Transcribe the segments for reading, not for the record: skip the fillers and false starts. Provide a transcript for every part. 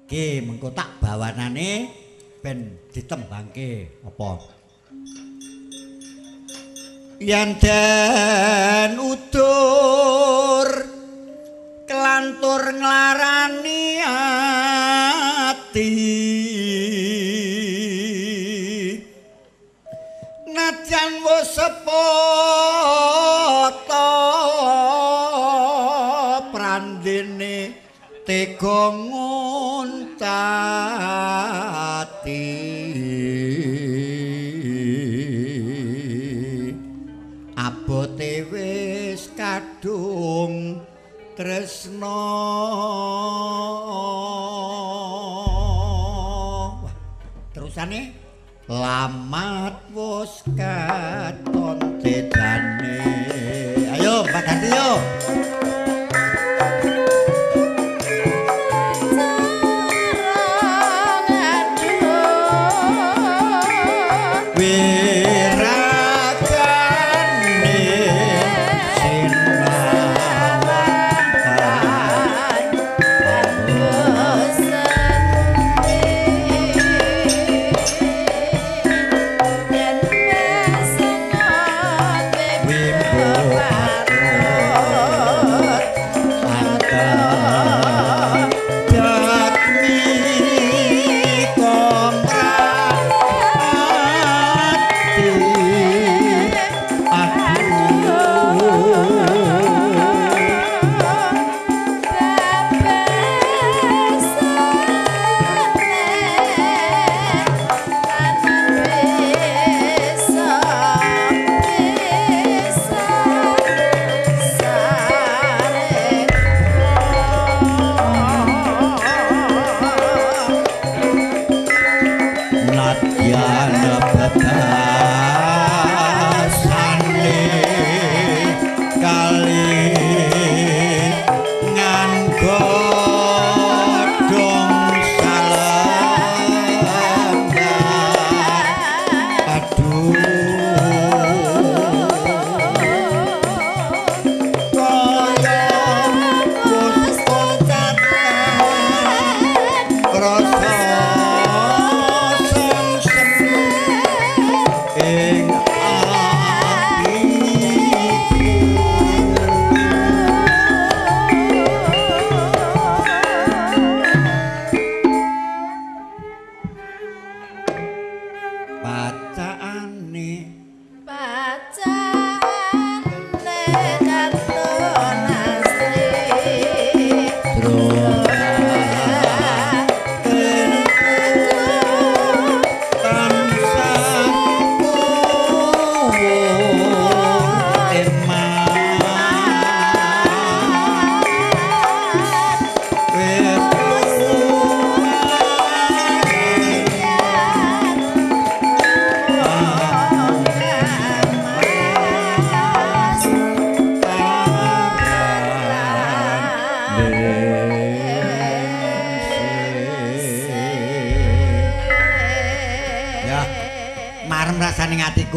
Ki mengko tak bawanane ben ditembangke apa? Yen den udur kelantur nglarani ati, najan wis sepata prandene tega nguntati. Abote wis kadung tresna. Wah, terusane lamat wis katon tedane. Ayo Mbak Ganti yo.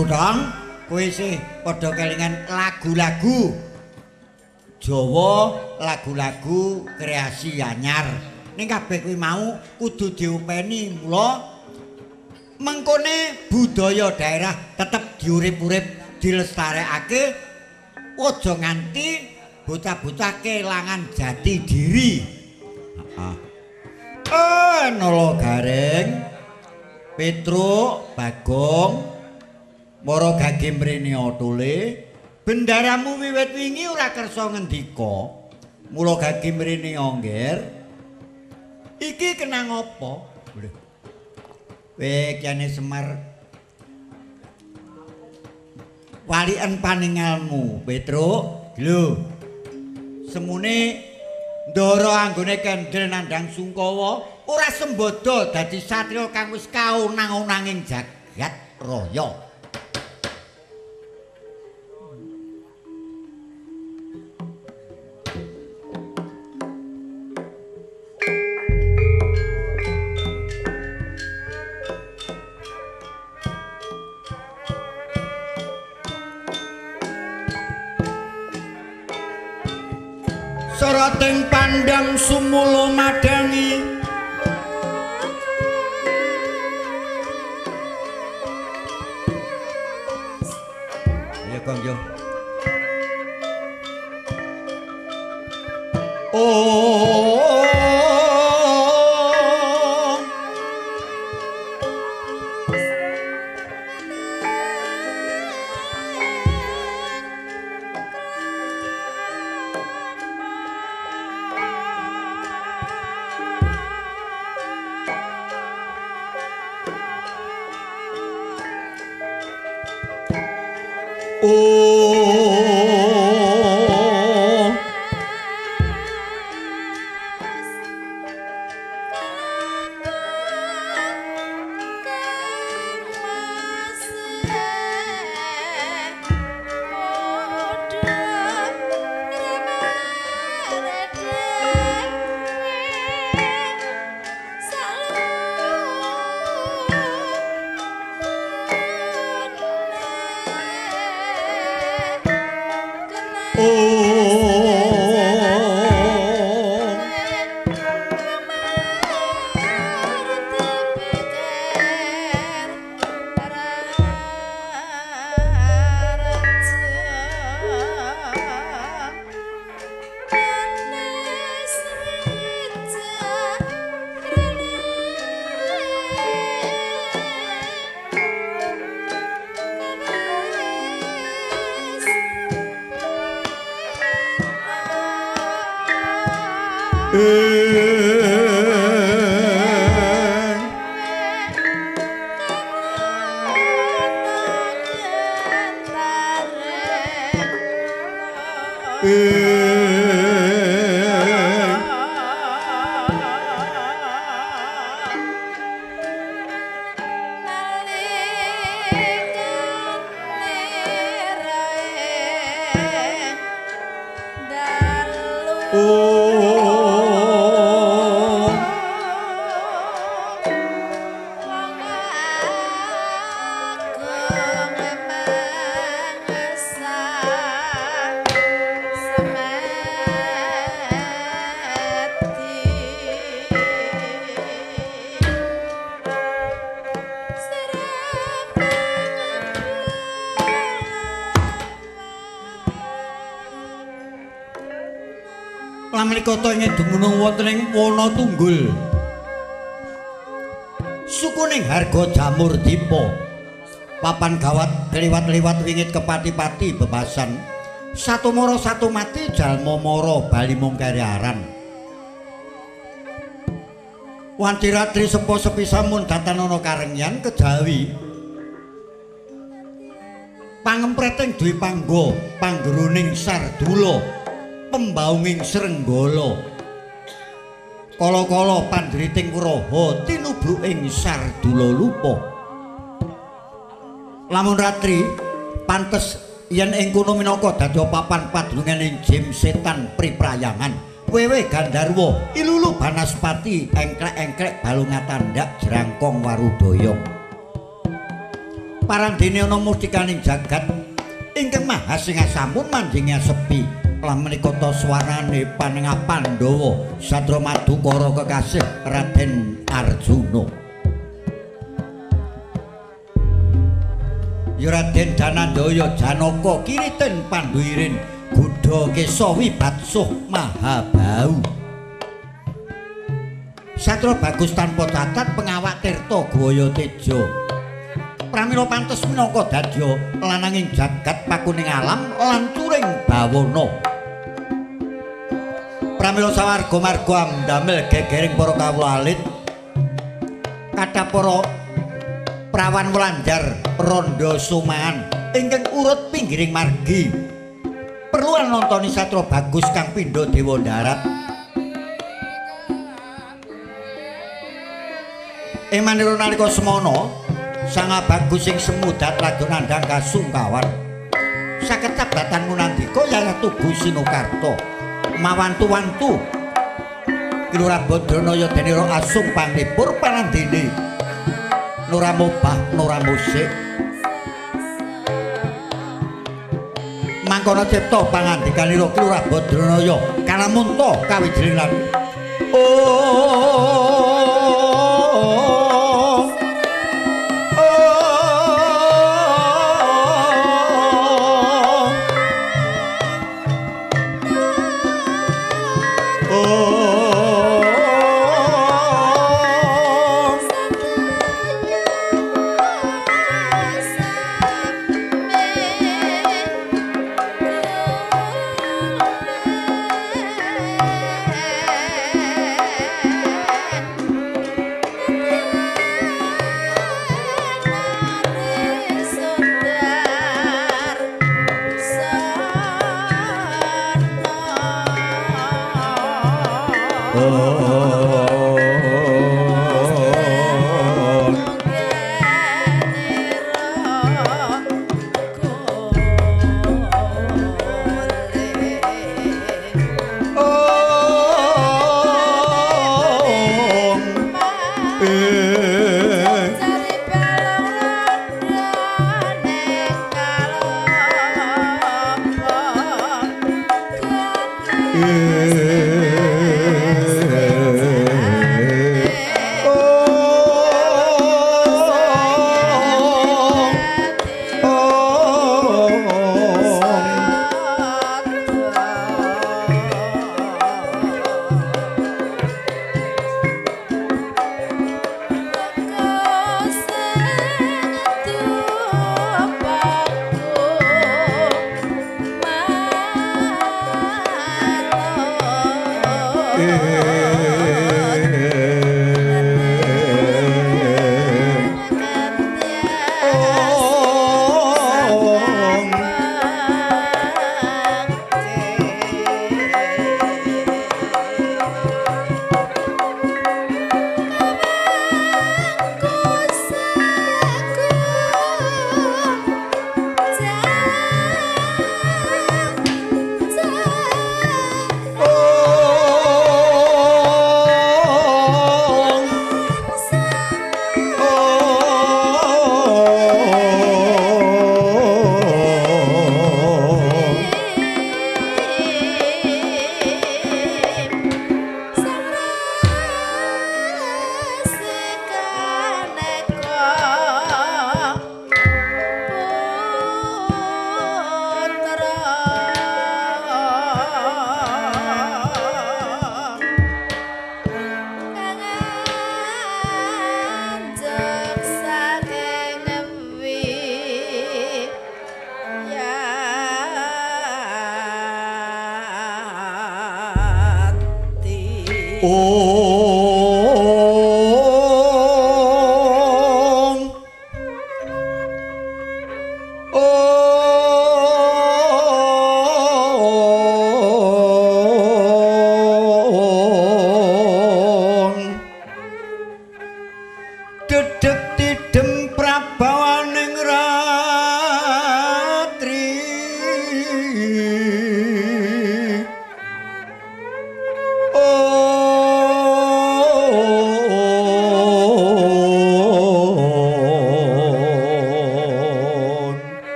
Dong, kowe isih padha kelingan lagu-lagu Jawa, lagu-lagu kreasi anyar. Ning kabeh kuwi mau kudu diopeni, mula mengkone budaya daerah tetep diurip-urip, dilestarekake, aja nganti bocah-bocah kelangan jati diri. Heeh. Nala Gareng, Petruk, Bagong, mara gage mrene atule, bendaramu wiwit wingi ora kersa ngendika. Mula gage mrene angger. Iki kenang apa? Lho. Kowe kyane Semar waliken paningalmu, Petruk. Lho. Semune ndara anggone kendel nandhang sungkawa ora sembodo dadi satriya kang wis kaonang-onanging jagat raya. Soroting pandang sumulo madangi Bagong yo. Oh. Kota ing dumunung wonten ing wana tunggul. Sukuning harga jamur dipa. Papan gawat kliwat-liwat wingit kepati-pati bebasan. Satu mara satu mati jalma mara bali mung kariaran. Wanci ratri sepo sepi samun datanana karengyan kejawi. Pangempreting dwi pangga panggeroning sardula. Pembaunging Srenggala kala-kala pandriting wraha tinubruking sardula lupa. Lamun ratri pantes yen ing kono minangka dadi papan padunungan ing jim setan priprayangan wewe gandharwa ilulu banaspati engklek-engklek balunga tandak jerangkong warudaya. Parandene ana mustikaning jagat ingkang maha singasampun manjinga sepi. Lah menika ta swarane panengah Pandhawa Satra Madukara kekasih Raden Arjuna. Ya Raden Danandaya Janaka Kiriten Panduirin Gudha Kesa Wibatsuh Mahabau. Satra bagus tanpa cacat pengawak tirta Gwaya Teja. Pramila pantes minangka dadya lananging jagat pakuning alam lan curing bawana. Pramila sawarga marga amdamel gegering para kawula alit kathah para prawan wlanjar randha sumahan ingkang urut pinggiring margi perluan nontoni satra bagus kang pindha dewa darat. Ing manira nalika semana sanga bagus sing semudat lagi nandhang kasungkawan sakecap datan munandika yaya tugu Sinokarta mawantu-wantu Kilurah Badranaya denira asung panglipur panandene nora mobah nora musik mangkono cipta pangandikanira Kilurah Badranaya kalamunta kawijiling lan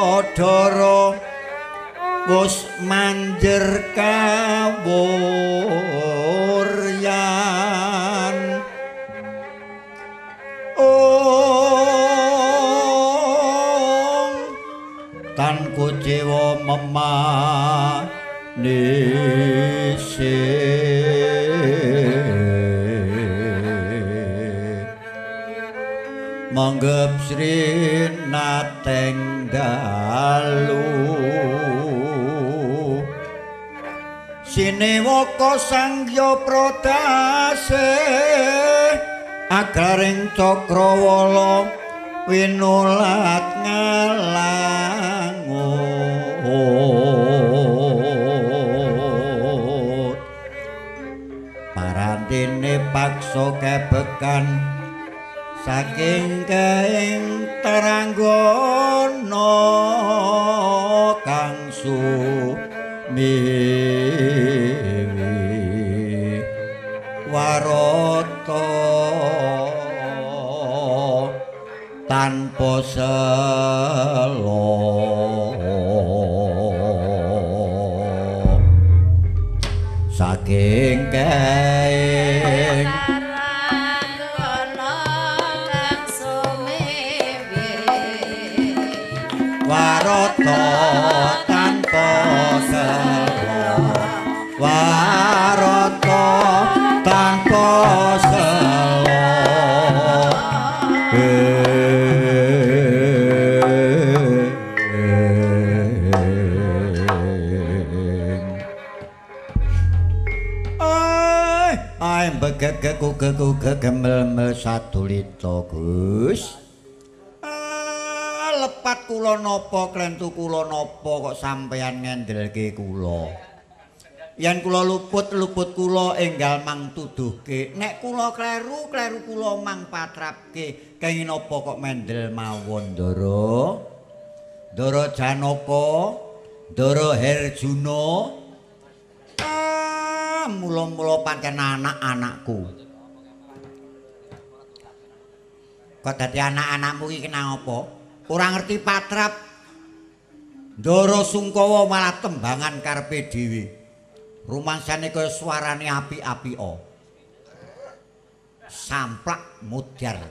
Sasadara wis manjer kawuryan. Ong tan kuciwa memanise manggep Sri Nateng dalu sinewaka Sangya Pradase agraring cakrawala winulat ngalangut parantene paksa kebekan saking kaing taranggana kang sumiwi warata tanpa sela saking kaing warata tanpa sela warata tanpa sela. Ai begegek-gegek-gemel satulita Gus. Lepat kula napa klentu kula napa kok sampeyan ngendelke kula. Yen kula luput luput kula enggal mang tuduhke. Nek kula kleru kleru kula mang patrapke. Kenging napa kok mendel mawon Ndara? Ndara Janaka, Ndara Herjuna. Ah, mula-mula pancen anak-anakku. Kok dadi anak-anakmu iki kenang apa? Ora ngerti patrap. Ndara Sungkawa malah tembangan karepe dhewe. Rumangsane kaya suarane api-apika. Samplak mudhar.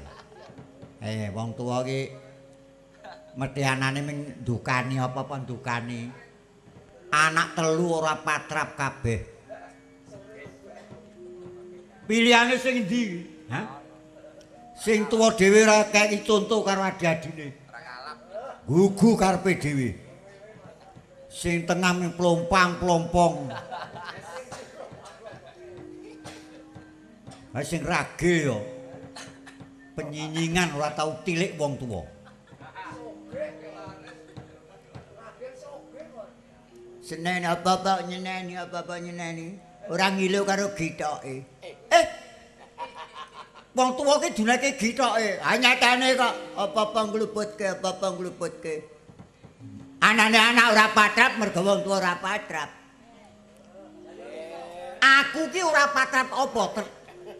Wong tuwa iki mesti anane ming ndukani apa-apa ndukani. Anak telu ora patrap kabeh. Pilihane sing endi? Hah? Sing tuwa dhewe ora kei conto karo adi-adine. Gugu karepe dhewe. Sing tengah ming plompang-plompong. Ha sing ragil ya penyinyinan ora tau tilik wong tuwa. Senen apa-apa nyeneni apa-apa nyeneni ora ngilu karo gitoke. Wong tuwa ki dunake gitoke. Ha nyatane kok apa-apa ngluputke apa-apa ngluputke. Anane anak ora patrap mergo wong tuwa ora patrap. Aku ki ora patrap apa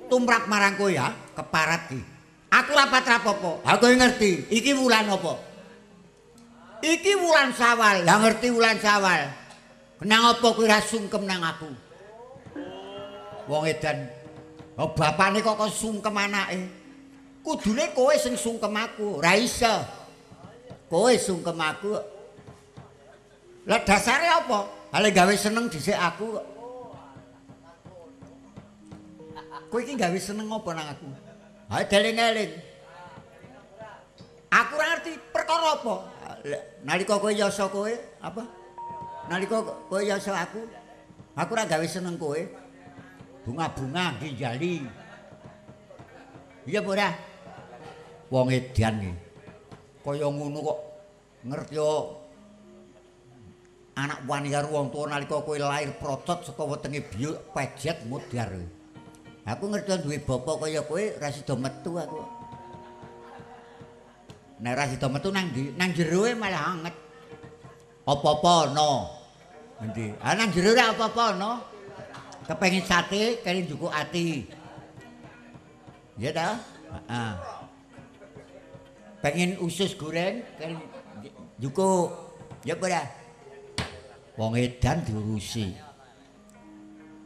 tumrap marang kowe ya, keparat ki. Aku ora patrap apa. Ha kowe ngerti, iki wulan apa? Iki wulan Syawal. Lah ngerti wulan Syawal. Kenang apa kowe ora sungkem nang aku? Wong edan. Oh bapane kok kok sungkem anake. Kudune kowe sing sungkem aku, ora iso. Kowe sungkem aku. Lah dasare apa? Hale gawe seneng dhisik aku kok. Kowe iki gawe seneng apa nang aku? Ha deling-eling. Aku ora ngerti perkara apa. Nalika kowe yasa kowe apa? Nalika kowe yasa aku, aku ora gawe seneng kowe. Bunga-bunga ginjali. Iya apa ora? Wong edan iki. Kaya ngono kok ngerti anak wani karo wong tuwa nalika kowe lahir procot saka wetenge biyuk pejet mudhar. Aku ngerti duwe bapak kaya kowe ora sida metu aku. Nek ora sida metu nang ndi? Nang jeroe malah anget. Apa-apa ana. Endi? Ah nang jero ora apa-apa ana. Kepengin sate keri njukuk ati. Iya ta? Heeh. Pengen usus goreng keri njukuk. Ya apa ora? Wong edan diurusi.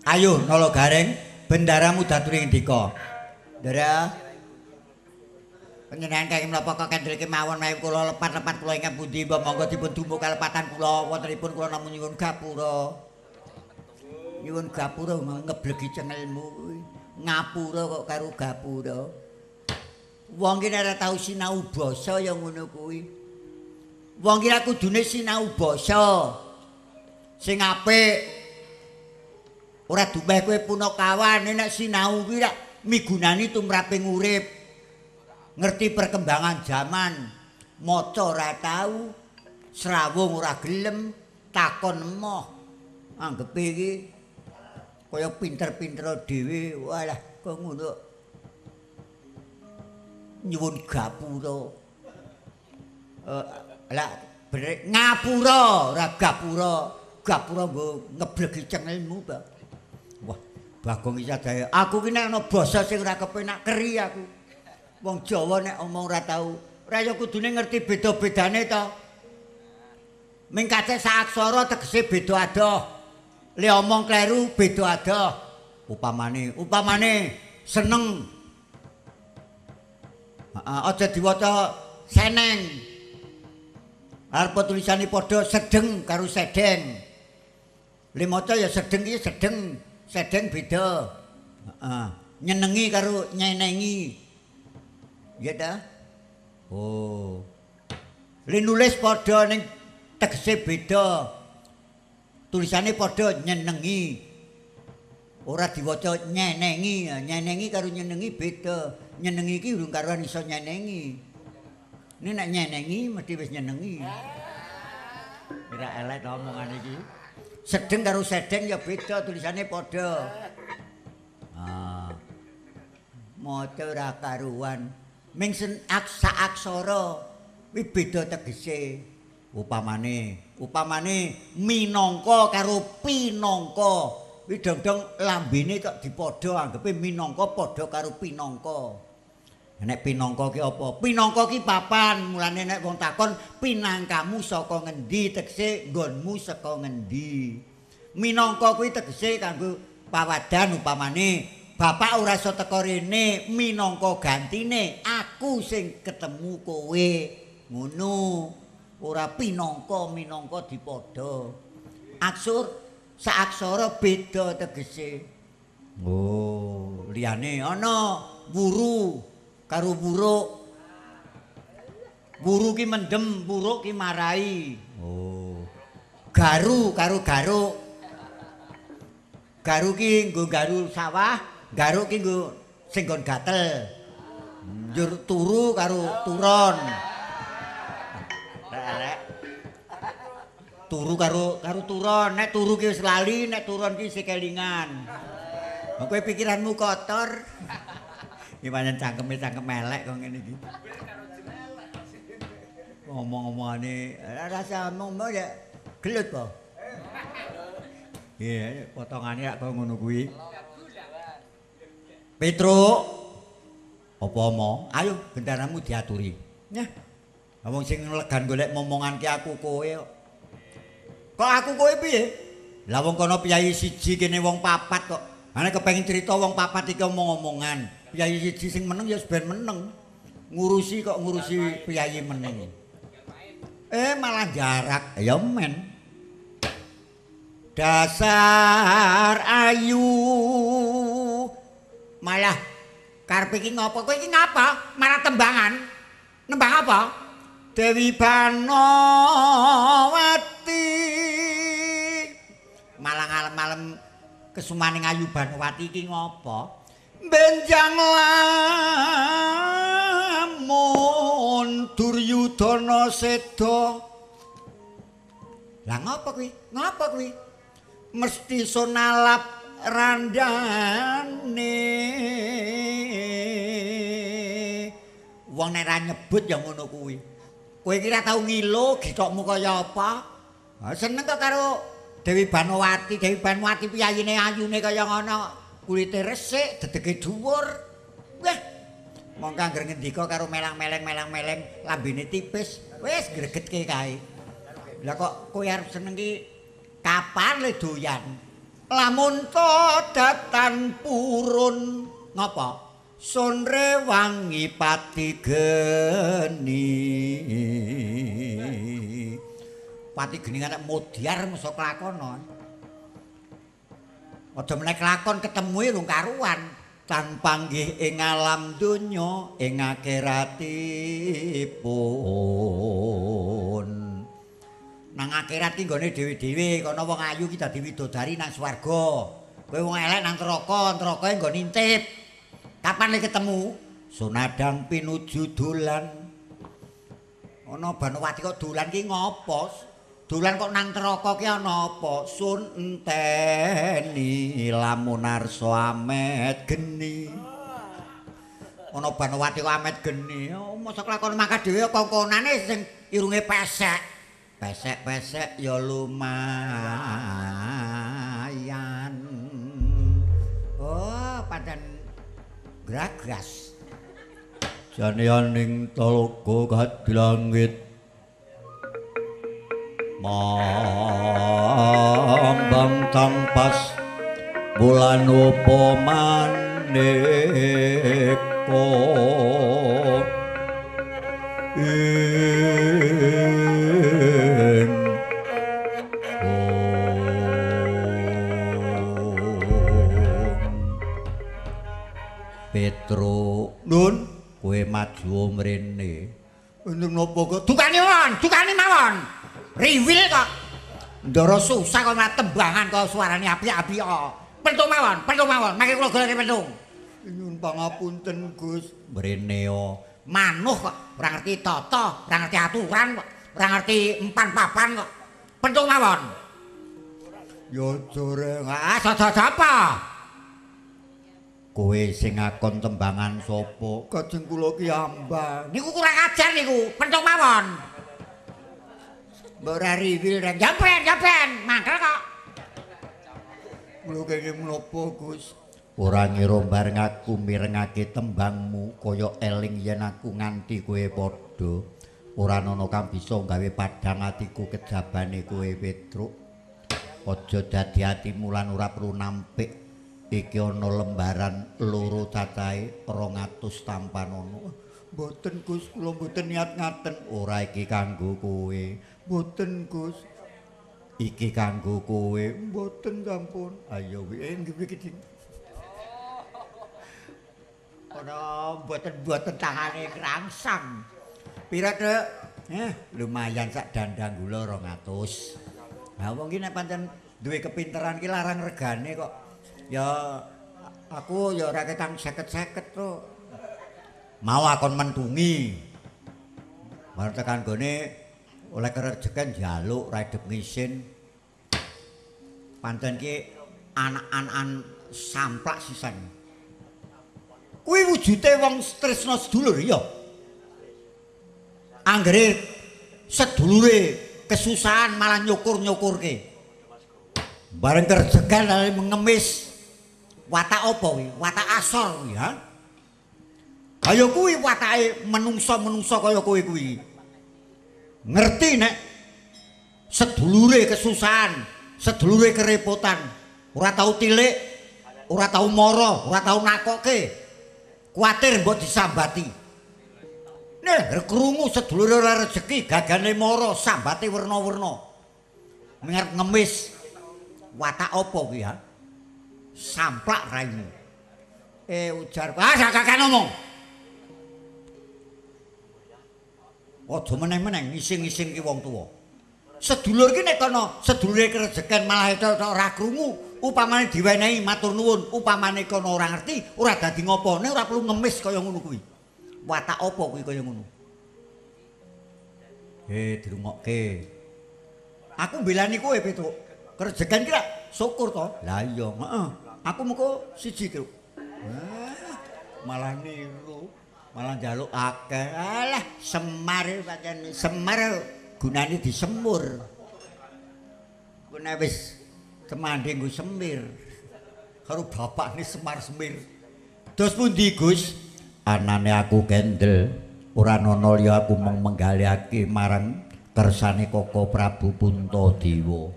Ayo Nala Gareng, bendaramu daturi ngendika. Ndara. Panjenengan kenging menapa kok kendel kemawon menawi kula lepat-lepat kula ingkang pundi mbok monggo dipun dumuk kalepatan kula wontenipun kula namung nyuwun gapura. Nyuwun gapura ngeblegi cengelmu kuwi. Ngapura kok karo gapura. Wong ki nek ora tau sinau basa ya ngono kuwi. Wong ki ra kudune sinau basa. Sing apik ora dumeh kowe punakawan nek sinau kuwi rak migunani tumraping urip. Ngerti perkembangan zaman, maca ora tau, srawung ora gelem, takon emoh. Anggepe iki kaya pinter-pinter dhewe, walah kok ngono. Nyuwun gapura. Lah bener ngapura ora gapura. Gapura nggo ngeblegi cengelmu, Pak. Wah, Bagong iki sadaya. Aku ki nek ana basa sing ora kepenak keri aku. Wong Jawa nek omong ora tau, ora ya kudune ngerti beda-bedane to. Ming kacek sak aksara tegese beda adoh. Le omong kleru beda adoh. Upamane, upamane seneng. Heeh, aja diwaca seneng. Arep tulisane padha sedeng karo sedeng. Le maca ya sedeng iki sedeng, sedeng beda. Heeh, nyenengi karo nyenengi. Iya ta? Oh. Le nulis padha ning tegese beda. Tulisane padha nyenengi. Ora diwaca nyenengi, nyenengi karo nyenengi beda. Nyenengi iki urung karuan iso nyenengi. Ini nek nyenengi mesti wis nyenengi. Ora elek to omongan iki. Sedeng karo sedeng ya beda, tulisane padha. Ah. Maca ora karuan. Ming aksara kuwi beda tegese. Upamane, upamane minangka karo pinangka. Kuwi dong-dong lambene kok dipadha anggepe minangka padha karo pinangka. Nek pinangka ki apa? Pinangka ki papan, mulane nek wong takon pinangkamu saka ngendi, tegese nggonmu saka ngendi. Minangka kuwi tegese kanggo pawadan upamane bapak ora iso teka rene minangka gantine aku sing ketemu kowe. Ngono. Ora pinangka minangka dipadha. Aksur saaksara beda tegese. Oh, liyane ana wuru karo wuruk. Wuru ki mendem, wuruk ki marai. Oh. Garu karo garuk. Garu ki nggo garu sawah, garuk ki nggo sing nggon gatel. Njur turu karo turon. Rek. Turu karo turon, nek turu ki wis lali, nek turon ki isih kelingan. Kowe pikiranmu kotor. Iki pancen cangkeme cangkem elek kok ngene iki. Ngomong-ngomongane rasa ngomong ya gelut po. Iya, potongane rak kaya ngono kuwi. Petruk, apa mo? Ayo bendaramu diaturi. Nyah. Wong sing legan golek momongan ki aku kowe kok. Kok aku kowe piye? Lah wong kono piyayi siji kene wong papat kok. Ane kepengin cerita wong papat iki omong-omongan. Piyayi siji sing meneng ya ben meneng. Ngurusi kok ngurusi piyayi meneng. Malah jarak. Ya men. Dasar ayu. Malah karepe iki ngopo? Kowe iki ngapa? Malah tembangan. Nembang apa? Dewi Banowati. Malah ngalem-alem kesumaning Ayu Banowati iki ngopo? Benjang lamun Duryudana seda. Lah ngopo kuwi? Ngopo kuwi? Mesti sonalap randane. Wong nek ra nyebut ya ngono kuwi. Kowe iki ra tau ngilo githokmu kaya apa? Ha seneng kok karo Dewi Banowati. Dewi Banowati piyayine ayune kaya ngono. Kulite resik, dedege dhuwur. Wah. Mongko anggere ngendika karo melang-meleng melang-meleng lambene tipis, wis gregetke kae. Lah kok kowe arep seneng ki kapan le doyan? Lamun to datan purun ngapa? Sun rewangi pati geni. Pati geni nek modyar mosok lakono. Aja meneh kelakon ketemu rung karuan. Tan panggih ing alam donya ing akhiratipun. Nang akhirat ki nggone dhewe-dhewe, kono wong ayu ki dadi widodari nang swarga. Kowe wong elek nang neraka, nerakae nggon intip. Kapan le ketemu? Sunadang pinuju dolan. Ana Banowati kok dolan ki ngopo? Dolan kok nang neraka ki ana apa? Sun enteni lamun arsa amet geni. Ana Banowati kok amet geni. Oh, mosok lakon mangkat dhewe kongkonane sing irunge pesek. Pesek-pesek ya lumayan. Oh, pancen gragas. Jane aning talaga kadilangit mambang tangpas bulan opo maneka ing Petro Nun kowe maju mrene. Enten napa kok dukane mawon, dukane mawon. Riwil kok. Ndara susah kok malah tembangan kok suarane apik-apik kok. Pentung mawon, pentung mawon. Mangke kula goleke pentung. Nyuwun pangapunten Gus. Mrene yo. Manuh kok ora ngerti tata, ora ngerti aturan kok, ora ngerti empan papan kok. Pentung mawon. Ya jore. Ah, sapa apa? Kowe sing ngakon tembangan sapa? Kajeng kula ki ambang. Niku kurang ajar niku, pentung mawon. Mbok ora riwil reng. Jampen, jampen, mangkel kok. Kula kenging menapa, Gus? Ora ngira bareng aku mirengake tembangmu kaya eling yen aku nganti kowe padha. Ora ana kang bisa gawe padhang atiku kejabane kowe Petruk. Aja dadi atimu lan ora perlu nampik. Iki ana lembaran loro cacahe 200 tampanono. Mboten Gus, kula mboten niat ngaten. Ora iki kanggo kowe. Mboten Gus. Iki kanggo kowe. Mboten sampun. Ayo iki. Ora mboten-mboten tahane krangsang. Pira, Dek? Lumayan sak dandang gula 200. Lah wong iki nek pancen duwe kepinteran ki larang regane kok. Ya aku ya ora ketang 50-50 to. Mau akon mentungi. Bar tekan gone oleh kerejeken njaluk ra idep ngisin. Pancen ki anak-anakan samplak sisan. Kuwi wujude wong tresna sedulur ya. Anggere sedulure kesusahan malah nyukur-nyukurke. Bareng kerjegan lali mengemis. Watak apa kuwi? Watak asor kuwi, ha? Kaya kuwi watake menungsa-menungsa kaya kowe kuwi. Ngerti nek sedulure kesusahan, sedulure kerepotan, ora tau tilik, ora tau mara, ora tau nakoke. Kuatir mbok disambati. Nek krungu sedulure ora rejeki, gagane mara, sambate werna-werna. Ngarep ngemis. Watak apa kuwi, ha? Samplak raimu. Ujar, kakak ngomong. Aja meneh-meneh ngising-ngising ki wong tuwa. Sedulur ki nek kono sedulure kerejeken malah tok ora krungu, upamane diwenehi matur nuwun, upamane kono ora ngerti, ora dadi ngopone, ora perlu ngemis kaya ngono kuwi. Watak apa kuwi kaya ngono? Dirungokke. Aku mbelani kowe, Petruk. Kerejeken ki lak syukur to. Lah iya, heeh. Aku mengko siji, Truk. Malah niru, malah njaluk akeh. Alah, Semar pancen Semar gunane disemur. Ku nek wis temandhe nggo semir. Karo bapakne Semar Semir. Dos pundi, Gus? Anane aku kendel, ora ana liya aku mung menggalihake marang kersane Koko Prabu Puntadewa.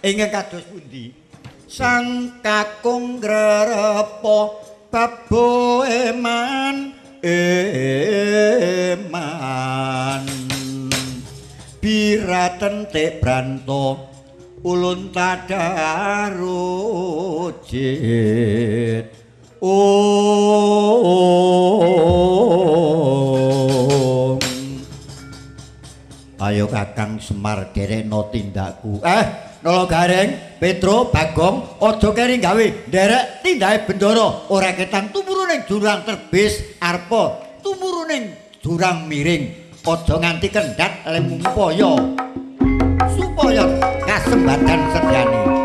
Ingkang kados pundi? Sang kakung ngrerepa babo eman eman. Biraten tek branto ulun tadarujit. Om. Ayo Kakang Semar derekno tindakku. Nolo Gareng, Petro, Bagong, aja keri gawe nderek tindake bendara, ora ketang tumurun ning jurang terbis arpa, tumurun ning jurang miring, aja nganti kendhat lemu upaya supaya kasembadan sedyane. Yeah.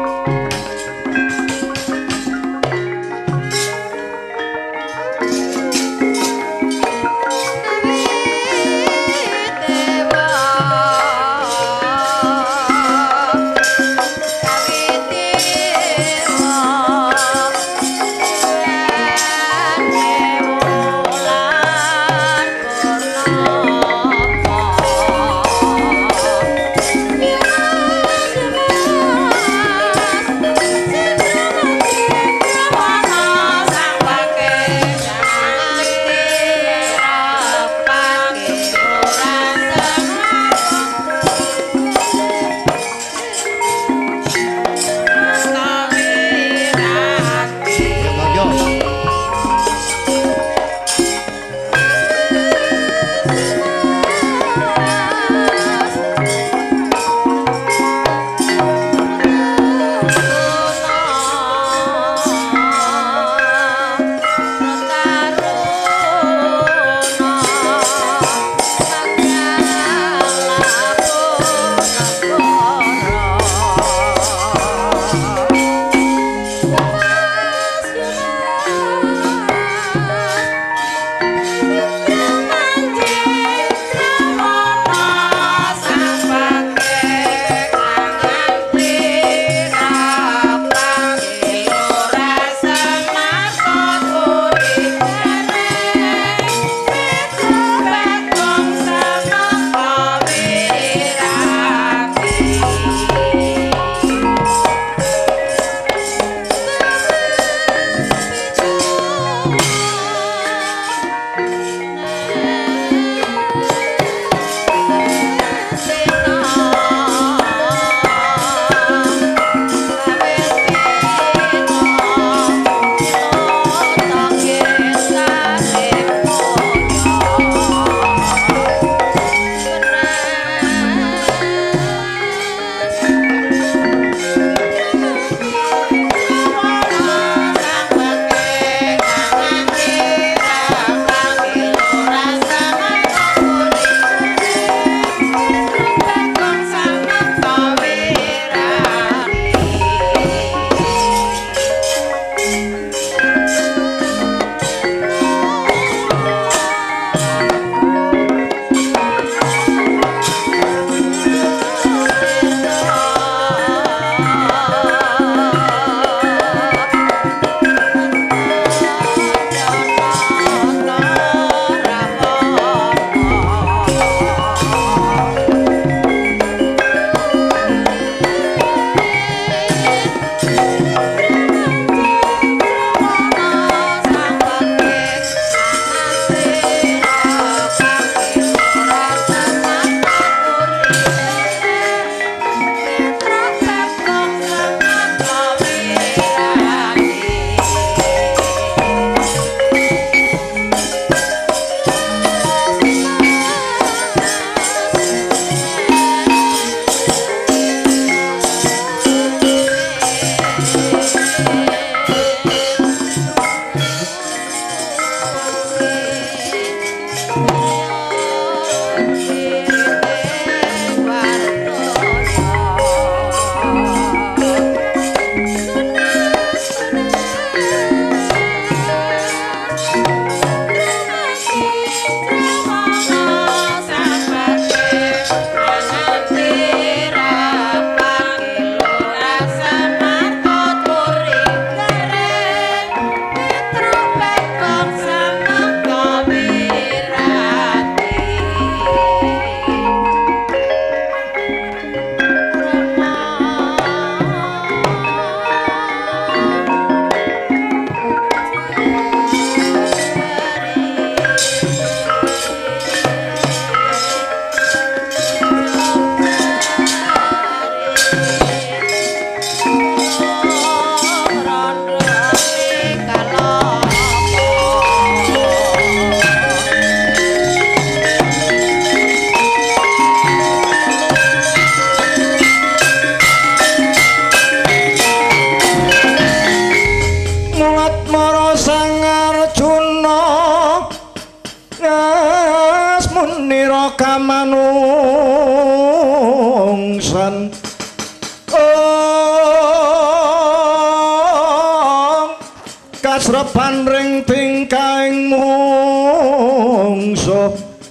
Asrepan ring tingkahing mungsuh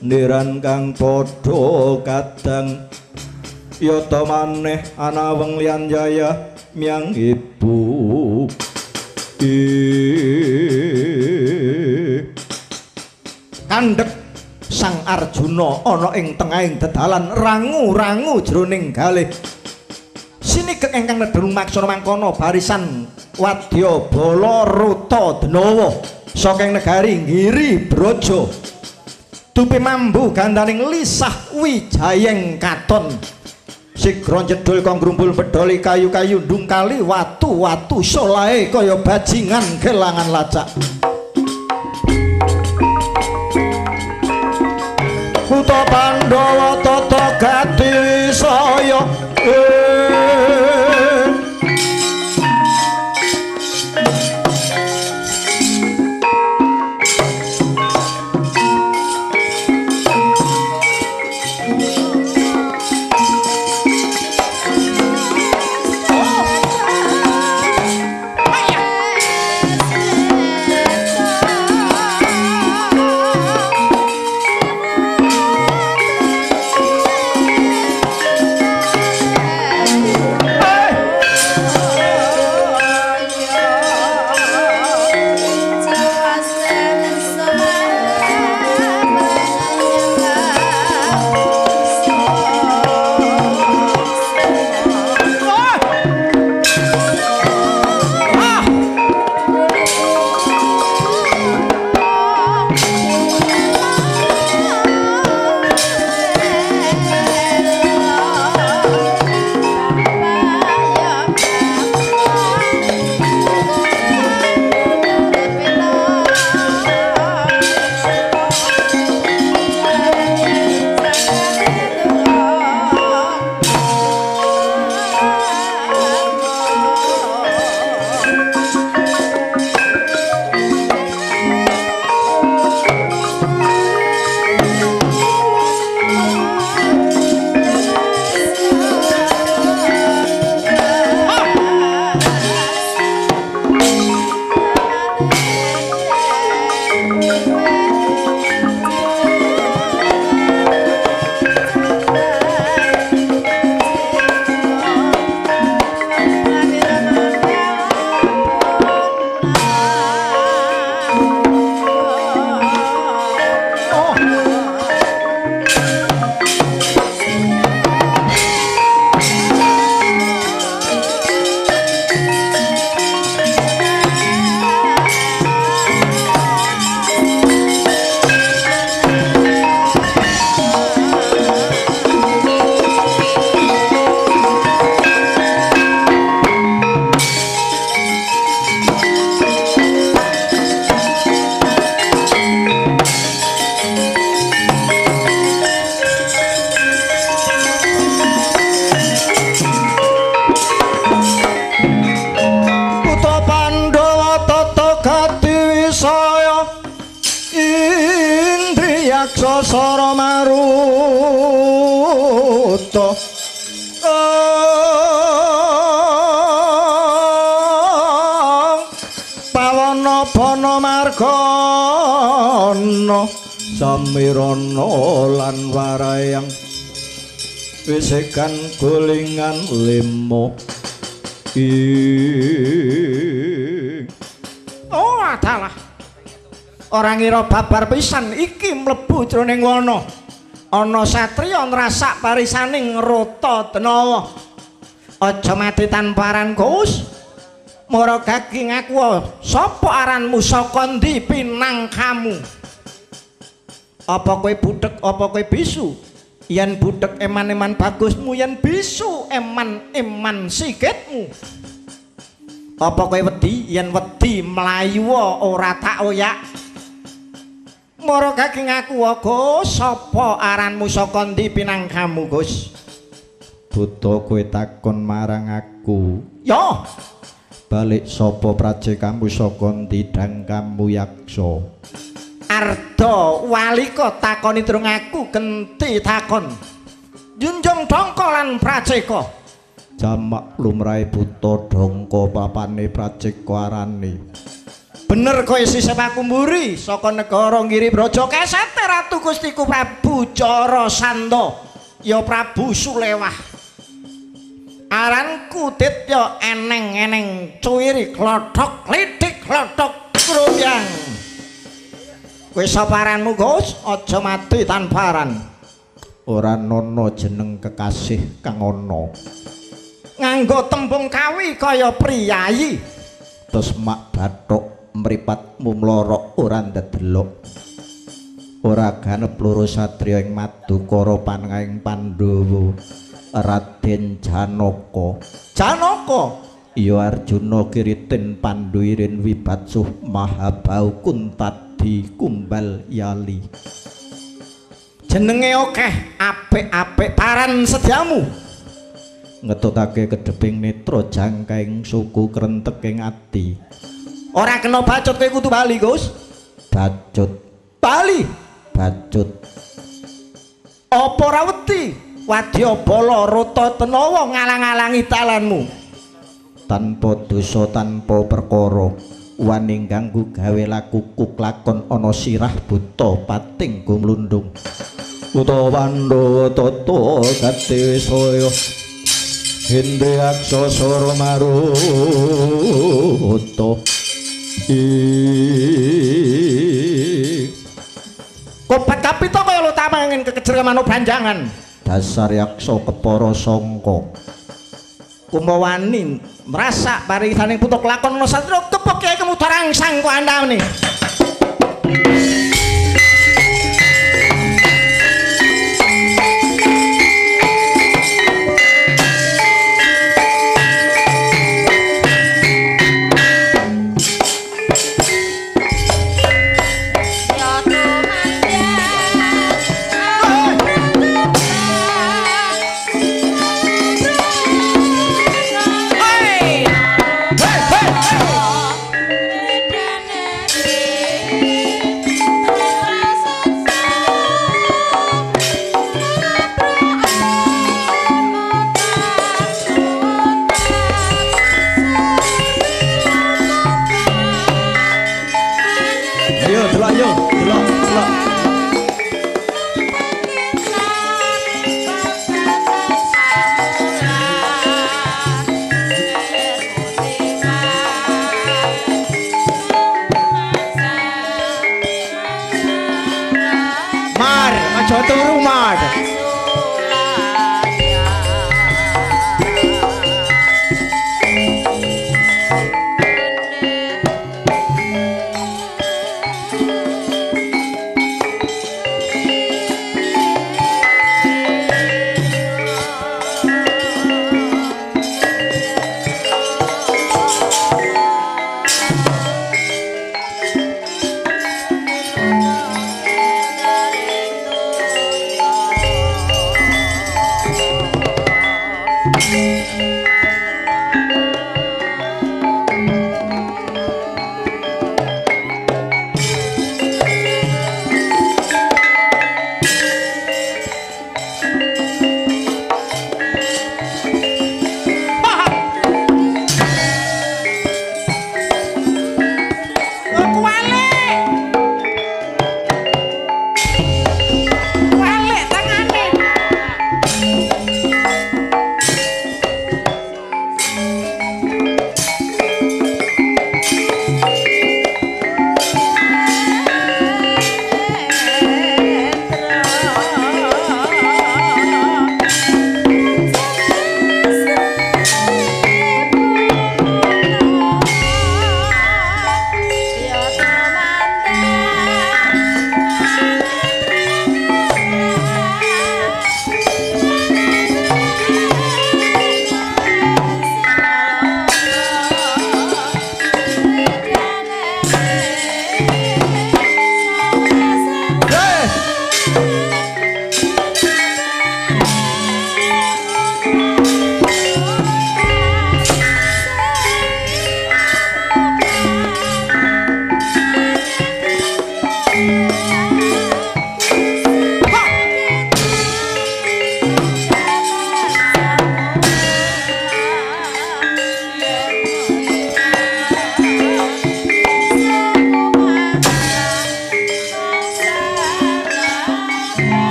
niran kang padha kadang yata maneh ana weng liyan yayah myang ibu. Kandhek Sang Arjuna ana ing tengahing dedalan rangu-rangu jroning galih. Sinigek ingkang nedhung maksana mangkono barisan wadya bala Ruta Denawa saking negari Giri Braja. Tupi mambu gandaning lisah wijayeng katon. Sigra jedul kang grumbul bedholi kayu-kayu ndungkali watu-watu solahe kaya bajingan kelangan lacak. Kutha Pandhawa tata gati wisaya. Sasara maruta pawana bana margana samirana lan warayang wisekan gulingan limo. Oh adalah ora ngira babar pisan iki mlebu jroning wana. Ana satriya nrasak parisaning Rata Denawa. Aja mati tanpa aran, Gus. Mara gagi ngaku sapa aranmu, saka ndi pinangkamu? Apa kowe budhek, apa kowe bisu? Yen budhek eman-eman bagusmu, yen bisu eman-eman sikitmu. Apa kowe wedi? Yen wedi mlayu ora tak oyak. Mara gagi ngaku, Gus, sapa aranmu, saka ndi pinangkamu, Gus? Buta kowe takon marang aku. Ya. Balik sapa prajekamu, saka ndi dangkamu yaksa? Arda walika takoni durung aku genti takon. Junjung dongko lan prajeka. Jamak lumrahe buta dongko papane prajeka arane. Bener kowe sisih aku mburi saka negara Ngiri Braja kesete Ratu Gustiku Prabu Jarasandha ya Prabu Sulewah. Aranku Ditya eneng-eneng cuwiri klothok klitik klothok kruyang. Kowe sapa aranmu, Gus? Aja mati tanpa aran. Ora nono jeneng kekasih kang ana. Nganggo tembung kawi kaya priyayi. Terus mak bathuk mripatmu mlorok ora ndedelok. Ora ganep loro satriya ing Madukara panengahing Pandhawa Raden Janaka. Janaka iya Arjuna Kiritin Panduirin Wibatsuh Mahabau Kuntadi Kumbal Yali. Jenenge akeh apik-apik paran sedyamu. Ngetutake kedheping netra jangkaing suku krenteking ati. Ora kena bacut kowe kudu bali, Gus. Bacut. Bali. Bacut. Apa ora wedi wadyabala rata tenawa ngalang-alangi dalanmu? Tanpa dosa tanpa perkara wani ganggu gawe laku kuklakon ana sirah buta pating gumlundung. Uta Pandhawa tata gati saya Hindriyaksa sara maruta. Kopat kapita kaya lutamanin kekejer manuk branjangan. Dasar yaksa kepara sangka. Kumawani mrasak parisaning putra lakon ana satria kepek kyai kemuda rangsang ku andane. Hey!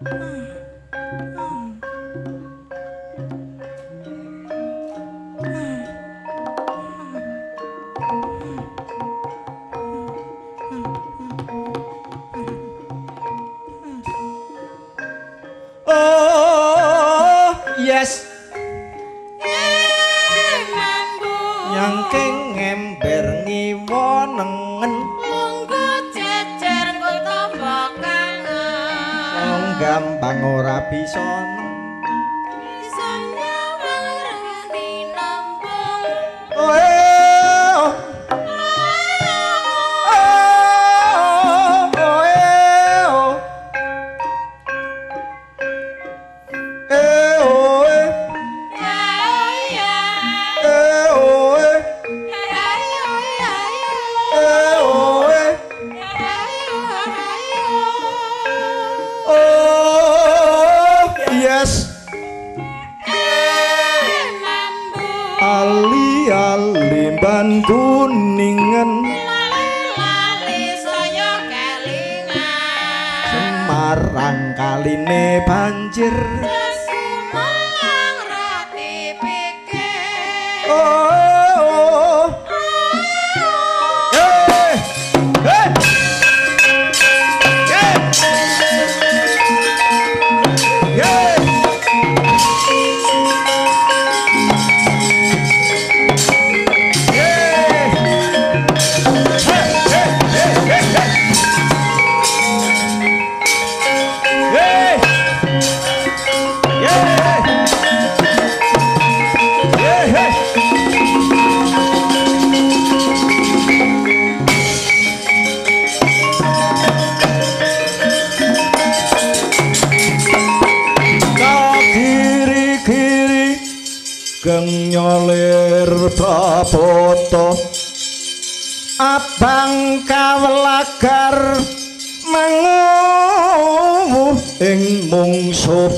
Oh, yes. Nyangking ngember ngiwa nengen monggo jejer nggo tamba kangen. Gampang ora bisa bisa nyawang rengeni nembung. Oh, oh, oh, oh, eh, oh, eh, eh, oh, eh, eh, oh, eh. Oh, yes. Ali-ali ban kuningan Lali saya kelingan Semarang kaline banjir. Sumelang rati pikir. Oh, oh. Eh, eh. Eh. Eh. Kiri-kiri geng nyolir prapoto abang kawelagar manguwuh ing mungsuh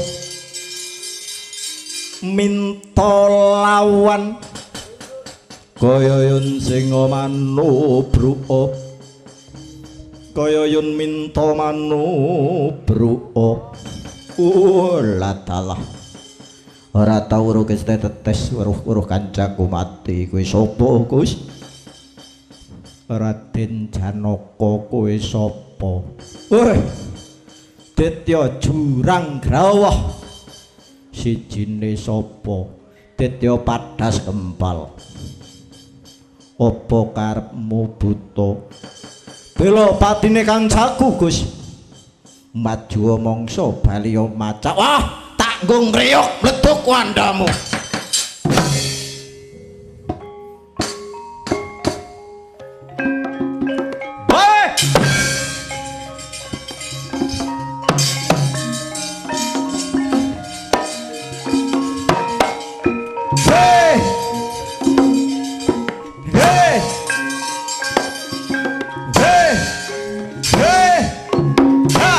minta lawan kaya yun singa manubruka kaya yun minta manubruka. Latalah ora tau weruh tetes weruh-weruh kancaku mati. Kowe sapa, Gus? Raden Janaka. Kowe sapa? Weh, Ditya Jurang Grawah. Sijine sapa? Ditya Padas Kempal. Apa karepmu buta? Bela patine kancaku, Gus. Maju mangsa bali macak. Wah, tanggung reyok mleduk wandamu. Hei! Hei! Hei! Hei! Ha!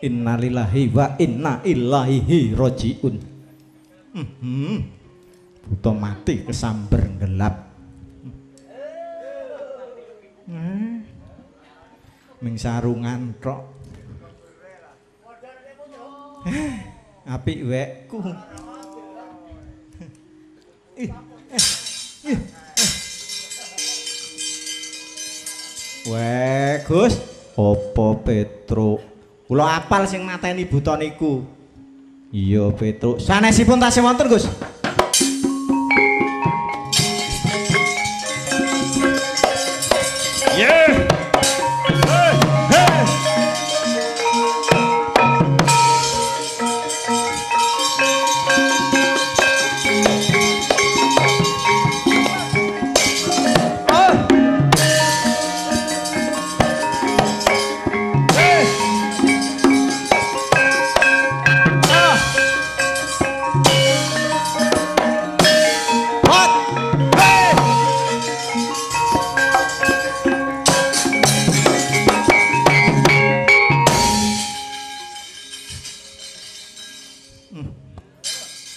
Innalillahi wa inna ilaihi rajiun. Buta mati kesamber gelap. Ming sarungan tok. Apik wekku. Weh, Gus, apa Petruk? Kula apal sing mateni buta niku. Iya, Petruk. Sanesipun tasih wonten, Gus. Yeah. Hey, hey.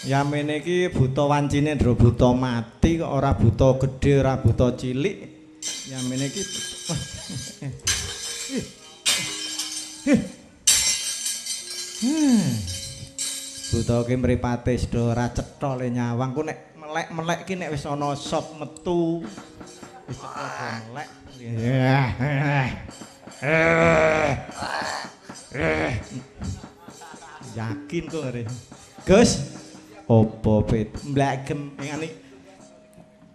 Yamene iki buta wancine ndro buta mati kok ora buta gedhe ora buta cilik. Yamene iki buta ki mripate sedha ora cetha le nyawang ku nek melek-melek ki nek wis ana sop metu wis cetha melek. Yakin kok ngene. Gus, apa pet mlagem ngene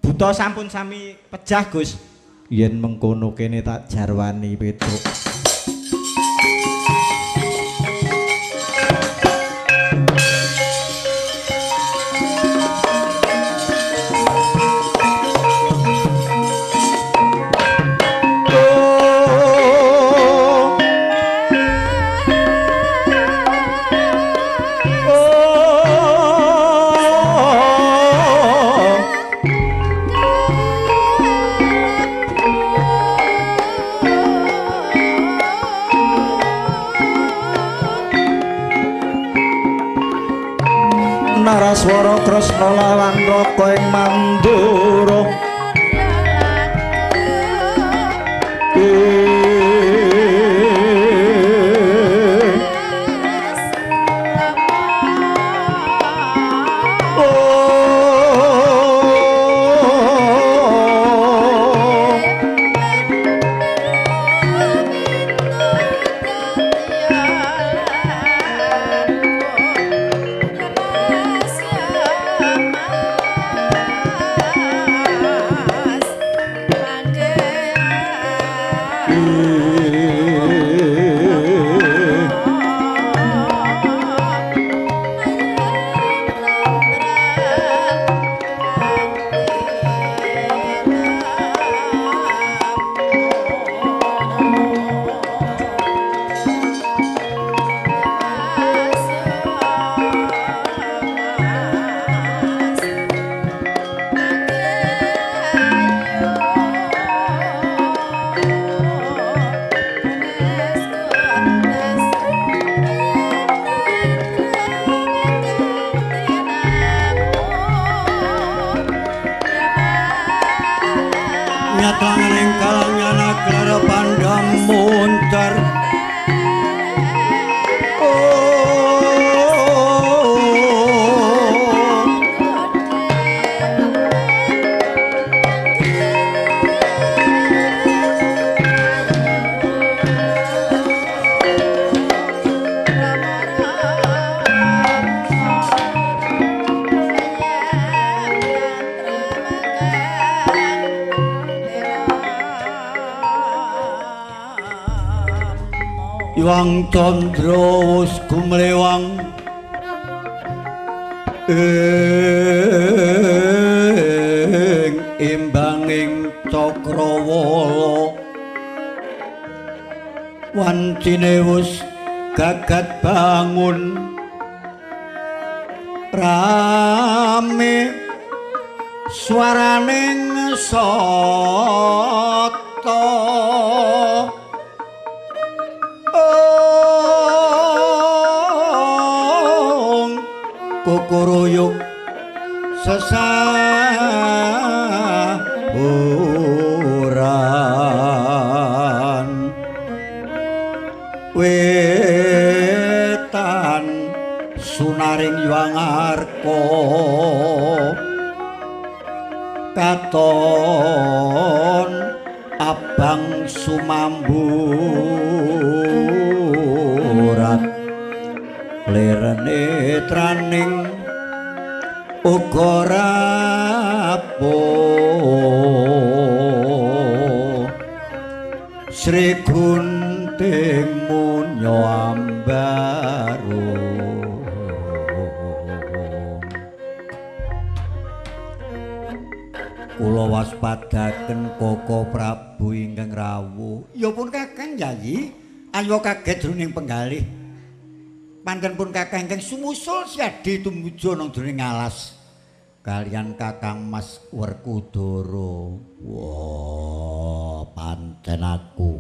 buta sampun sami pejah Gus. Yen mengkono kene tak jarwani Petruk. Naraswara Kresna lawan Raka ing Mandura. Iwang Candra wus gumlewang ing imbanging cakrawala, wancine wus gagat bangun rame swaraning sata. Oh. Kukuruyuk sesahuran wetan sunaring Yuwangarka katon abang sumamburat lirene traning uga rapuh Sri Gunting Munyo Ambaru. Kula waspadaken Koko Prabu ingkang rawuh. Ya pun Kakang Yayi, ayo kaget jroning penggalih. Panten pun Kakang ingkang sumusul siadi tumuju ana jroning alas kalian Kakang Mas Werkudara. Wah, pancen aku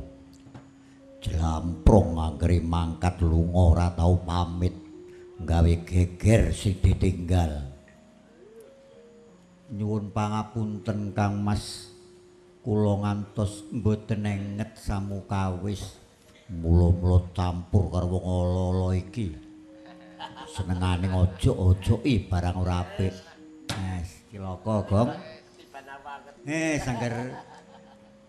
jlamprong anggere mangkat lunga ora tau pamit, gawe geger sing ditinggal. Nyuwun pangapunten Kang Mas, kula ngantos mboten enget samukawis. Mula-mula campur karo wong ala-ala iki. Senengane ngojok-ojoki barang ora apik. Wes, cilaka, Gong. Sangger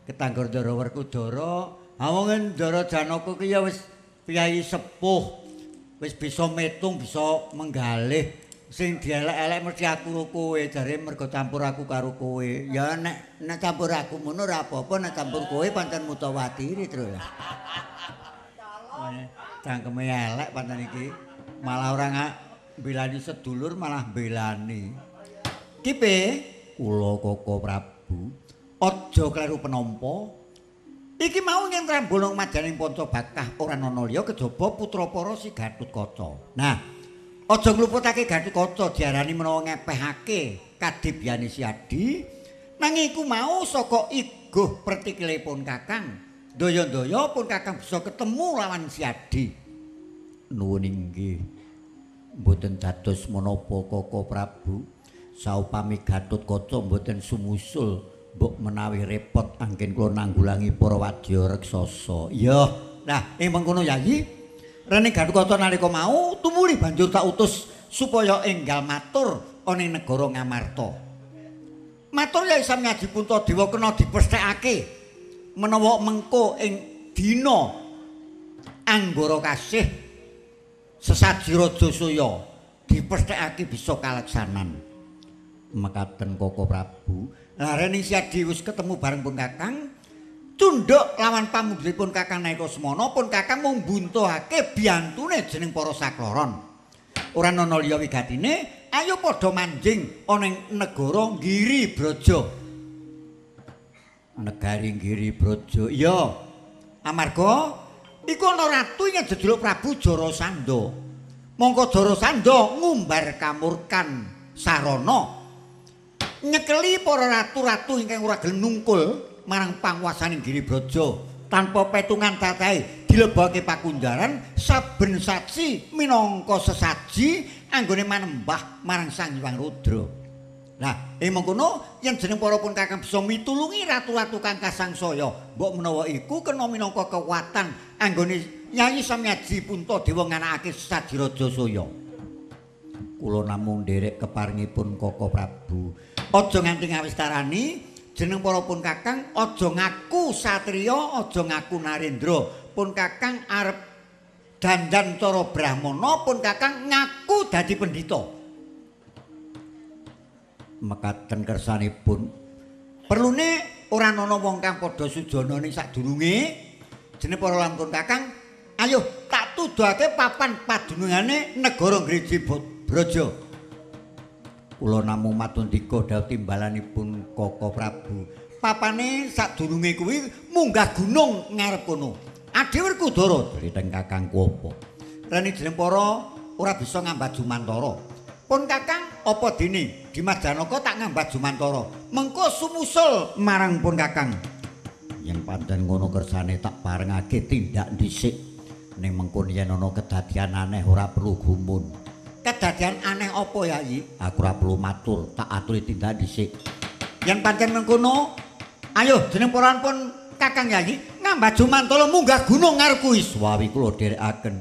ketanggur Ndara Werkudara. Ha wong Ndara Janaka ki ya wis piyayi sepuh. Wis bisa metung, bisa menggalih. Sing dielek-elek mesti aku karo kowe, jare mergo campur aku karo kowe. Ya nek nek campur aku ngono ora apa-apa, nek campur kowe pancen mutawatiri, Tru. Cangkeme elek pancen iki. Malah ora mbelani sedulur, malah mbelani. Kipe kula Koko Prabu, aja kleru penampa. Iki mau yen trambul majaning Panca Bakah ora ana liya kejaba putra para si Gatotkaca. Nah, aja ngluputake Gatotkaca diarani menawa ngepehake kadibyane Siadi, nanging iku mau saka iguh pertikilipun Kakang. Daya-daya pun Kakang bisa ketemu lawan Siadi. Nuwun inggih. Mboten dados menapa Koko Prabu. Saupami Gatotkaca mboten sumusul, mbok menawi repot anggen kula nanggulangi para wadya raksasa. Iya. Nah, ing mengkono Yayi, rene Gatotkaca nalika mau tumuli banjur tak utus supaya enggal matur ana ing negara Ngamarta. Matur Yai Samyaji Puntadewa kena dipesthekake menawa mengko ing dina Anggara Kasih sesaji Raja Suya dipesthekake bisa kaleksanan. Mekaten Koko Prabu. Lah rene Siadi wis ketemu bareng pun Kakang, tunduk lawan pamundhutipun Kakang nalika semana pun Kakang mung mbuntuhake biyantune jeneng para sakloron. Ora ana liya wigatine, ayo padha manjing ana ing negara Giri Braja. Negari Giri Braja. Iya. Amarga iku ana ratu ing jejuluk Prabu Jarasandha. Mongko Jarasandha ngumbar kamurkan sarana nyekeli para ratu-ratu ingkang ora gelem nungkul marang panguwasaning Giri Braja tanpa petungan tatahe dilebake pakunjaran saben saksi minangka sesaji anggone manembah marang Sang Hyang Rudra. Nah, ing mengkono yen jeneng para pun Kakang bisa mitulungi ratu-ratu kang kasangsaya, mbok menawa iku kena minangka kekuatan anggone Nyai Samyaji Puntadewa nganakake sesaji Raja Suya. Kula namung nderek keparingipun Koko Prabu. Aja nganti ngawistarani jeneng para pun Kakang, aja ngaku satriya, aja ngaku narendra. Pun Kakang arep dandan cara brahmana, pun Kakang ngaku dadi pendhita. Mekaten kersanipun. Perlune ora ana wong kang padha sujana ning sadurunge jeneng para lampun Kakang, ayo tak tuduhake papan padunungane negara Greji Braja. Kula namung matundika dawuh timbalanipun Koko Prabu. Papane sadurunge kuwi munggah gunung ngarep kono. Ade Werkudara driteng Kakangku apa? Rene jeneng para ora bisa ngambat jumantara. Pun Kakang apa dene Dimas Janaka tak ngambat jumantara. Mengko sumusul marang pun Kakang. Yen pancen ngono kersane tak parengake tindak dhisik. Ning mengko yen ana kedadian aneh ora perlu gumun. Kedadian aneh apa Yayi? Aku ora perlu matur, tak aturi tindak dhisik. Yen pancen mengkono, ayo jeneng para pun Kakang Yayi ngambah jumantala munggah gunung ngarku iswawi kula dherekaken.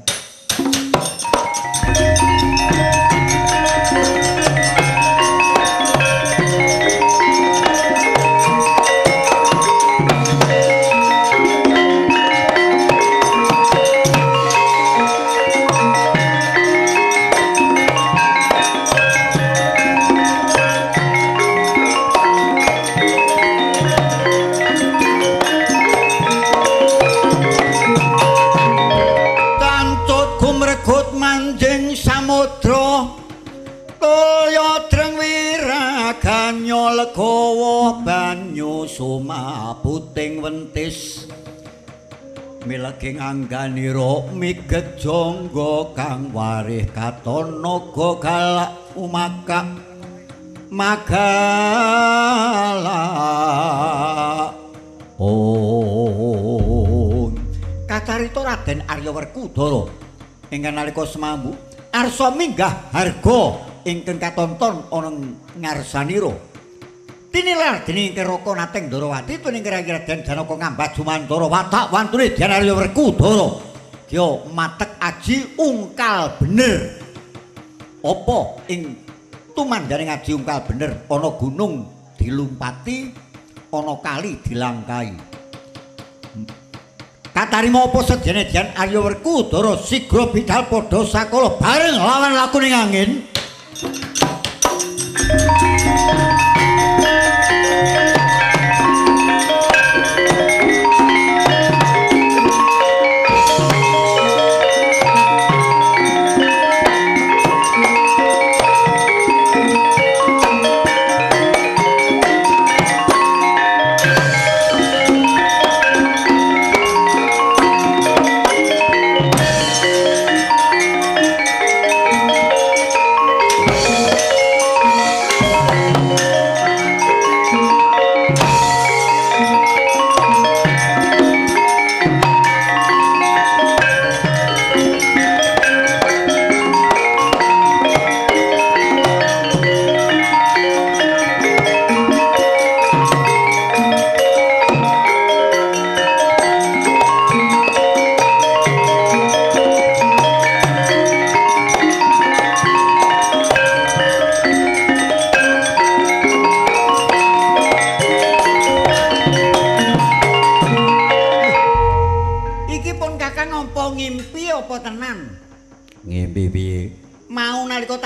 Legawa banyu sumaputing wentis mileging angganira migejangga kang warih katon naga galak umakak magala. Oh, kacarita Raden Arya Werkudara ingkang nalika semambu arsa minggah harga ingkang katonton ana ngarsanira. Tinilar dening Keraka Nateng Ndorowati tuning Raden Janaka ngambah jumantara watak wantune Dyan Arya Werkudara. Gya matek aji ungkal bener. Apa ing tumandane aji ungkal bener ana gunung dilumpati, ana kali dilangkai. Katarima apa sejene Dyan Arya Werkudara sigra bidal padha sakala bareng lawan lakuning angin.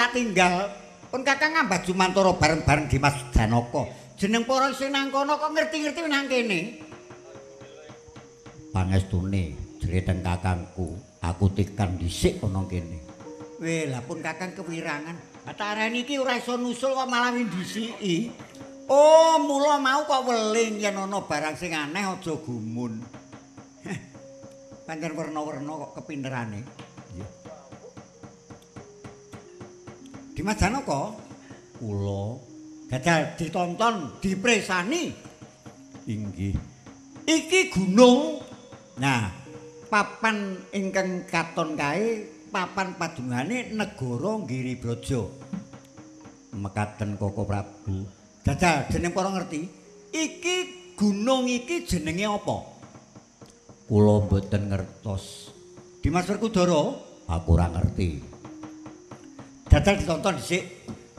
Tinggal pun Kakang ngambah jumantara bareng-bareng Dimas Janaka. Jeneng para sing nang kono kok ngerti-ngerti nang kene. Pangestune jere teng kakangku, aku tekan dhisik ana kene. Weh, lah pun Kakang kewirangan. Batarane iki ora iso nusul kok malah ndhisiki. Oh, mula mau kok weling yen ana barang sing aneh aja gumun. Pancen werna-werna kok kepinterane. Dimas Janaka kula gagal ditonton dipresani. Inggih. Iki gunung. Nah, papan ingkang katon kae papan padungane negara Giribraja. Mekaten Koko Prabu. Jajal jeneng para ngerti, iki gunung iki jenenge apa? Kula mboten ngertos. Dimas Werkudara, aku ora ngerti. Jajal ditonton dhisik.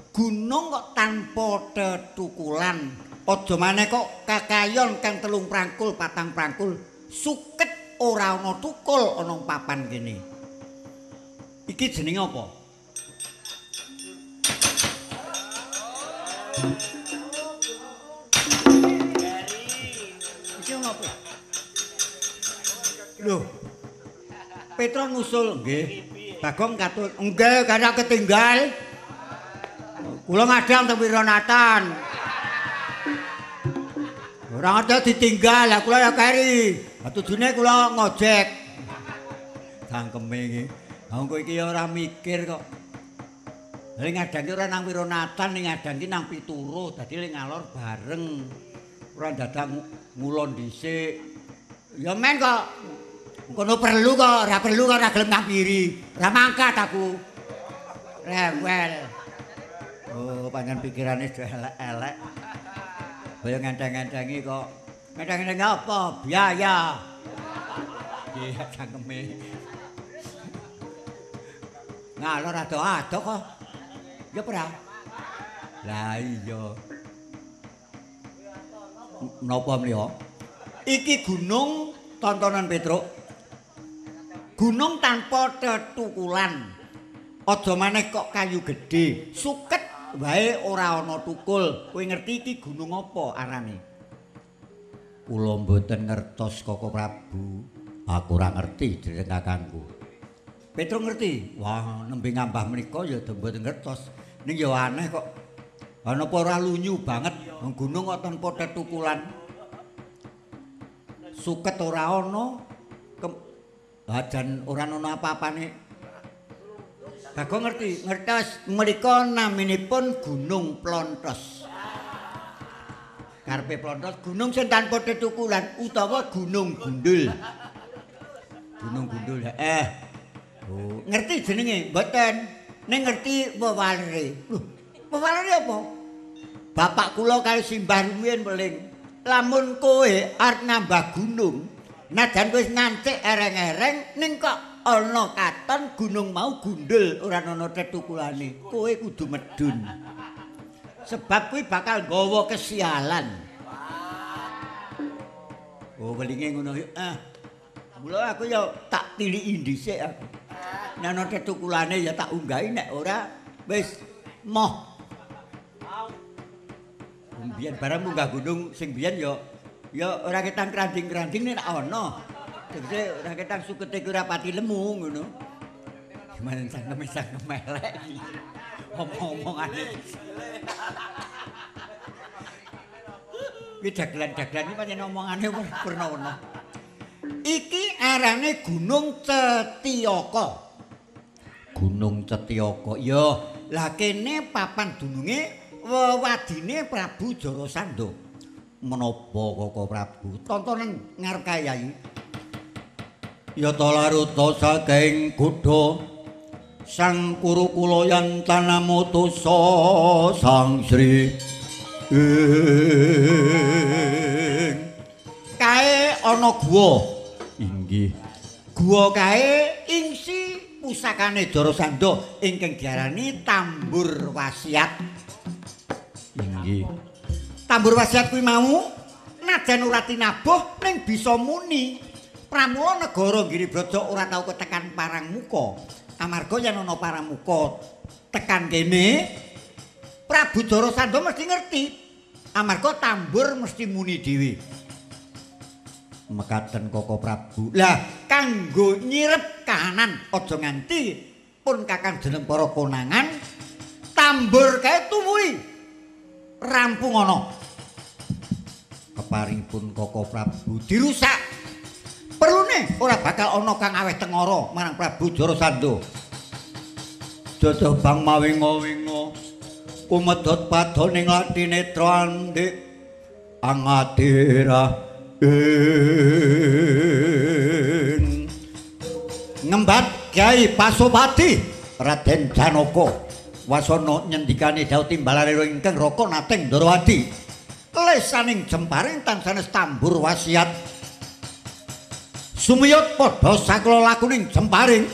Gunung kok tanpa tetukulan. Aja maneh kok kakayon kang 3 prangkul, 4 prangkul, suket ora ana tukul ana papan kene. Iki jenenge apa? Iki ono apa? Lho. Petro ngusul nggih. Bagong katut nggih karena ketinggal. Kula ngadang teng Wironatan. Ora ada ditinggal, lah kula ya keri. Lah tujune kula ngojek. Cangkeme iki. Lah kok iki ya ora mikir kok. Lah ngadang ki ora nang Wironatan, ning ngadang ki nang Pituruh, dadi le ngalor bareng. Ora dadak ngulon dhisik. Ya men kok. Kono perlu kok, ora perlu kok ora gelem ngampiri. Ora mangkat aku. Rewel. Oh, pancen pikirane do elek-elek. Kaya ngenteng-ngentengi kok. Ngenteng-ngentengi apa? Biaya. Iya, cangkeme. Ngalor ado-ado kok. Ya ora? Lah iya. Napa mriya? Iki gunung tontonan Petruk. Gunung tanpa tetukulan. Aja maneh kok kayu gedhe, suket wae ora ana tukul. Kowe ngerti iki gunung apa arane? Kula mboten ngertos Koko Prabu. Aku ora ngerti jeneng kakangku. Petruk ngerti? Wah, nembe ngambah menika ya mboten ngertos. Ning ya aneh kok. Ana apa ora lunyu banget gunung kok tanpa tetukulan. Suket ora ana, jan ora ana apa-apane. Bagong ngerti, ngertos mriku naminipun Gunung Plontos. Karepe Plontos gunung sing tanpa tetukulan utawa Gunung Gundul. Gunung Gundul, heeh. Oh, ngerti jenenge? Mboten. Ning ngerti wewalere. Lho, wewalere apa? Bapak kula kali simbah rumiyin weling. Lamun kowe arep nambah gunung, najan wis ngancik ereng-ereng ning kok ana katon gunung mau gundul ora ana tetukulane, kowe kudu medun. Sebab kuwi bakal nggawa kesialan. Oh, welinge ngono ya. Ah. Mula aku ya tak tiliki dhisik aku. Nek ana tetukulane ya tak unggahi, nek ora wis moh. Mbiyen barang munggah gunung sing biyen ya ya ora ketang kranding-kranding nek ana. Tegese ora ketang sukete ku ora pati lemu ngono. Gimana cangkeme cangkem elek iki. Omong-omongane. Kuwi dagelan-dagelan iki pancen omongane werna-werna. Iki arane Gunung Cetiyaka. Gunung Cetiyaka. Ya, lah kene papan dununge wewadine Prabu Jarasandha. Menapa Koko Prabu? Tontonan ngarep Kyai. Yata laruta saking kutha Sang Kurukula yan tanamutusa Sang Sri ing kae ana guwa. Inggih. Guwa kae ingsi pusakane Jarasandha ingkang diarani Tambur Wasiat. Inggih. Tambur Wasiat kuwi mau najan ora tinabuh ning bisa muni. Pramula negara Giribraja ora tau ketekan parang muka. Amarga yen ana parang muka tekan kene, Prabu Jarasandha mesti ngerti. Amarga tambur mesti muni dhewe. Mekaten Koko Prabu. Lah kanggo nyirep kahanan aja nganti pun kakang jeneng para konangan, tambur kae tumuwi rampung ana. Keparingipun Koko Prabu dirusak. Perlune ora bakal ana kang aweh tengara marang Prabu Jarasandha. Jojo bang mawinga-winga kumedhot padoning lati netra andik angadira ing ngembat Kyai Pasopati Raden Janaka wasana nyendikane dawuh timbalane ingkang Raka Nateng Ndorowati lesaning jemparing tansah tambur wasiat. Sumiyot padha sakla lakuning jemparing.